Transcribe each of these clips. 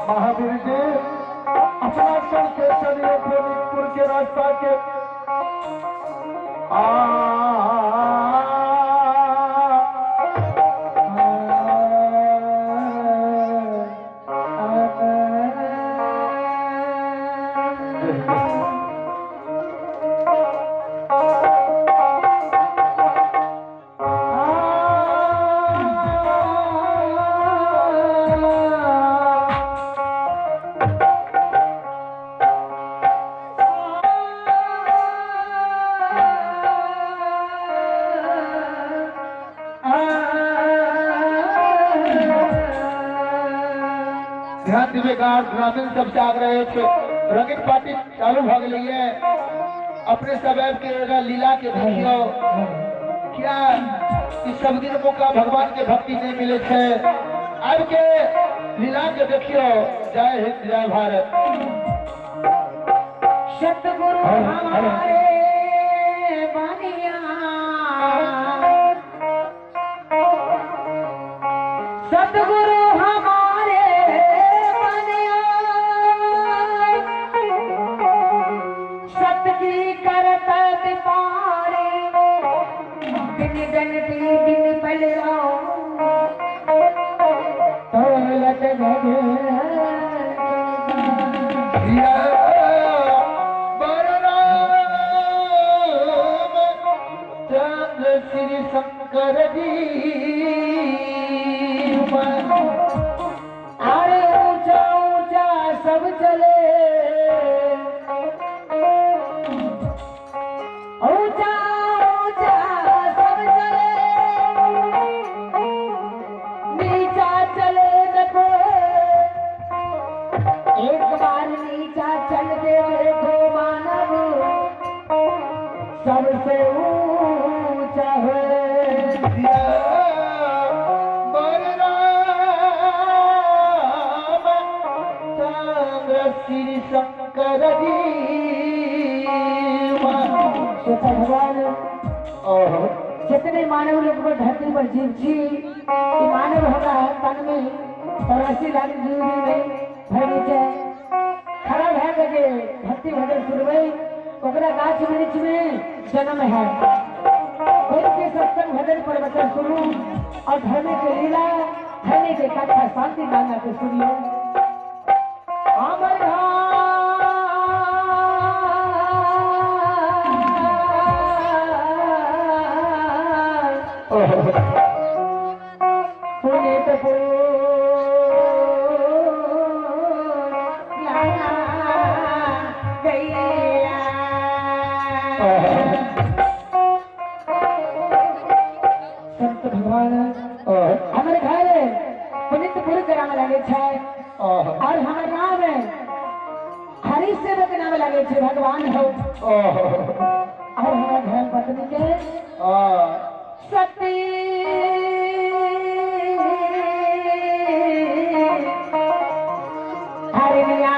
महावीर जी अपना चल के चलिए पुनितपुर के रास्ता के आ ग्रामीण सबसे आग्रह रंगीन पार्टी चालू भ गेलै है। अपने सब आबि के लीला के देखियो क्या इस सब दिन मौका भगवान के भक्ति नहीं मिले छे। आबि के लीला के देखियो। जय हिंद जय भारत। सतगुरु हमारे बनिया, सतगुरु हमारे बनिया, सत की करत पारे बिन गणती बिन पलरा तोलत गए। श्री शंकर जी अरे ऊंचा ऊंचा सब चले, ऊंचा ऊंचा सब चले, नीचा चले न कोई। एक बार नीचा चल के देखो मानव सबसे ऊंचा है। श्री शंकर जी भगवान जितने मानव लोग पर धरती पर जीव जी मानव होगा तन में 84 लाख जीव भी नहीं भरी खड़ा भै के भक्ति भजन सुनबै ओकरा गाछ वृक्ष में जन्म है। कोई के सत्संग भजन पर वचन सुनू और धर्म के लीला धर्म के कथा शांति गाना के सुनियो। अमर संत भगवान हमारे घर पुनितपुर ग्राम लगे छे और हमारे नाम है हरि सेवक नाम लगे छे भगवान हो। और हमारे धर्म पत्नी के सती हरिया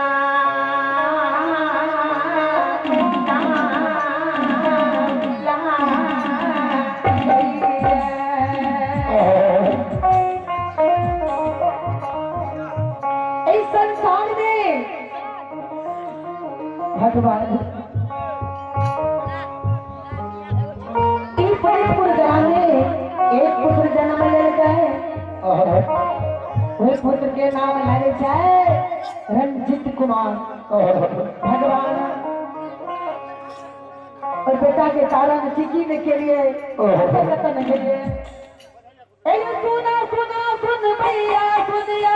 संसार में भगवान पुनितपुर ग्राम में एक पुत्र जन्म लेलकै। वही पुत्र के नाम लगे छै रंजित कुमार। भगवान और बेटा के कारण की ने के लिए के लिए सुना सुना सुन भैया सुनिया।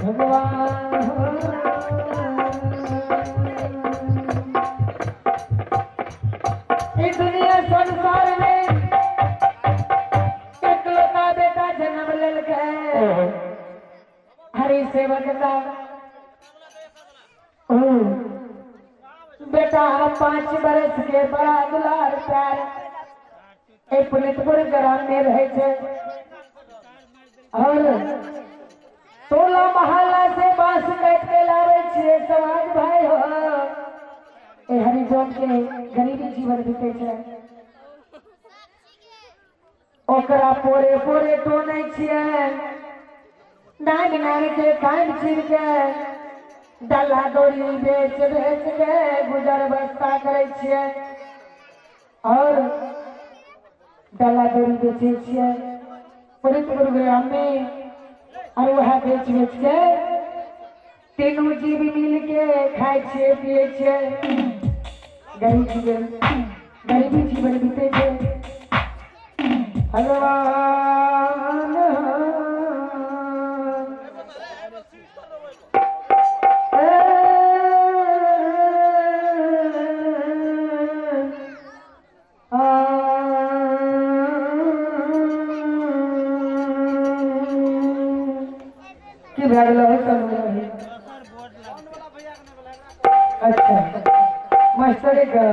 भगवान इस दुनिया संसार में एकलौता बेटा जन्म ललकै हरि सेवक का बेटा 5 बरस के बड़ा दुलार प्यार एक पुनितपुर ग्राम में रहे छे और टोला मोहल्ला से बांस काट के लावे छे समाज भाई हो ए हरिजन के गरीबी जीवन बीते छे ओकरा पोरे पोरे टोने छिए नाम नाम के कान चीर के डल्ला डोरी बेच बेच के गुजर बस्ता करे छिए और डल्ला डोरी बेचे छिए पुनितपुर ग्राम में और वह बेच बेच के तीनों जीव मिल के खाए छिए पिए छिए गरीबी जीवन बीते छे। भगवान की भए गेलै चलू। अच्छा मास्टरे के